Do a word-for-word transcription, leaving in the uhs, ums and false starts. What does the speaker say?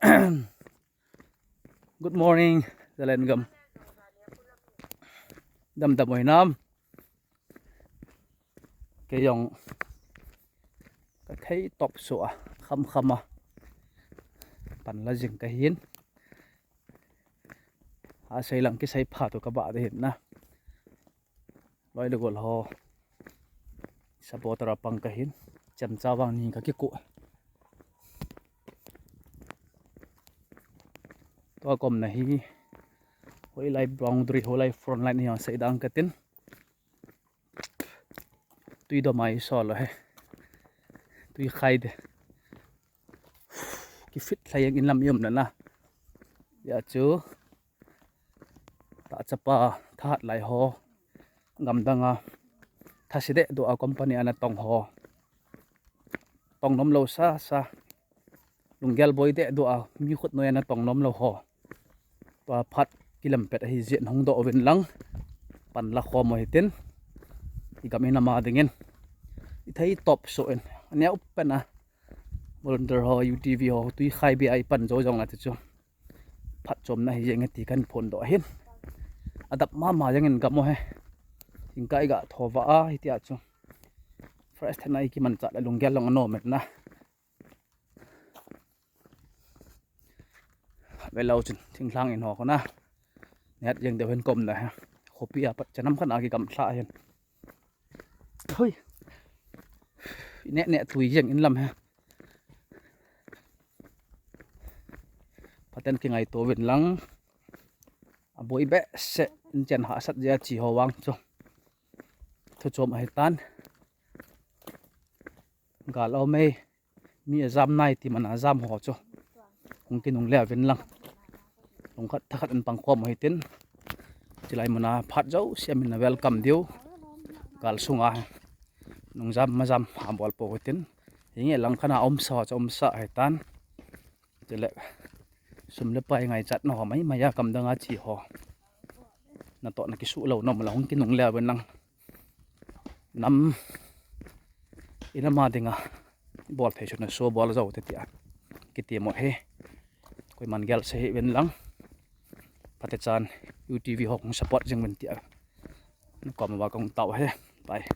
Good morning, Zalengam. Damdam oi nam. Kei jong kathei top so a, kham kham a pan la jing kahin. Asei lang kisei pha tu kaba de hin na. Loi le gol ho supporter a pang kahin. Chemcha vang ni kakiko. Tua komna hi hoilai boundary, hoilai front line hi asei dang katin. Tui do mai so lo he. Tui khai de. Kifit lhai jeng in lam i um na na. Hia chu tahchapa thahat lai ho, gamdang a thase deh doh a company ana tong ho, tong nom lo sasa, lunggel boi deh doh a mi khut noi ana tong nom lo ho, tua phat kilem pet ahi jeh in hung doh uvin lang, pan la khom u hitin, i gam i nam a dingin i thei top so in, aneo pen a volunteer ho, U T V ho, tui khai bia i pan jo jong la ti chu phatchomna hi jeng e ti kan phondoh ahin. Adap mama jeng in gam u he. Jingkah i ga tho va a, hitia chu fresh thenna i kimanchah le lunggel jong anom e na. Ve lo chun thinglhang in ho kona. Neh jeng deu hin komna he. Khopi a pat chanam khat a kigamlha hin. Hui. Neh neh tui jeng in lam he. Phaten kingaito uvin lang. Aboi behseh in, chen hahsat jeh a che ho vang chu thu chom ahi tan. Gal aum e, mi ajam nai ti man a jam ho chu hung kinungle uvin lang. Lungkhat thakhat in pang khom u hitin. Chulai mun a phat jouse a min a welcome diu. Gal sunga nungjam majam abol pou hitin. Hinge lang khat a umsa ho chu umsa ahi tan. Chule sum le pai ngaichatna ho mai mai a, gamdang a che ho, natoh na kisuh lou nom le hung kinungle uvin lang. Nam i nam a dinga bol thei chu na so bol jou te tia kiti mo he. Koiman gel se hih uvin lang. Phatechan U T V ho hung support jing uvin tia na kom uva kahung tao he. Bye.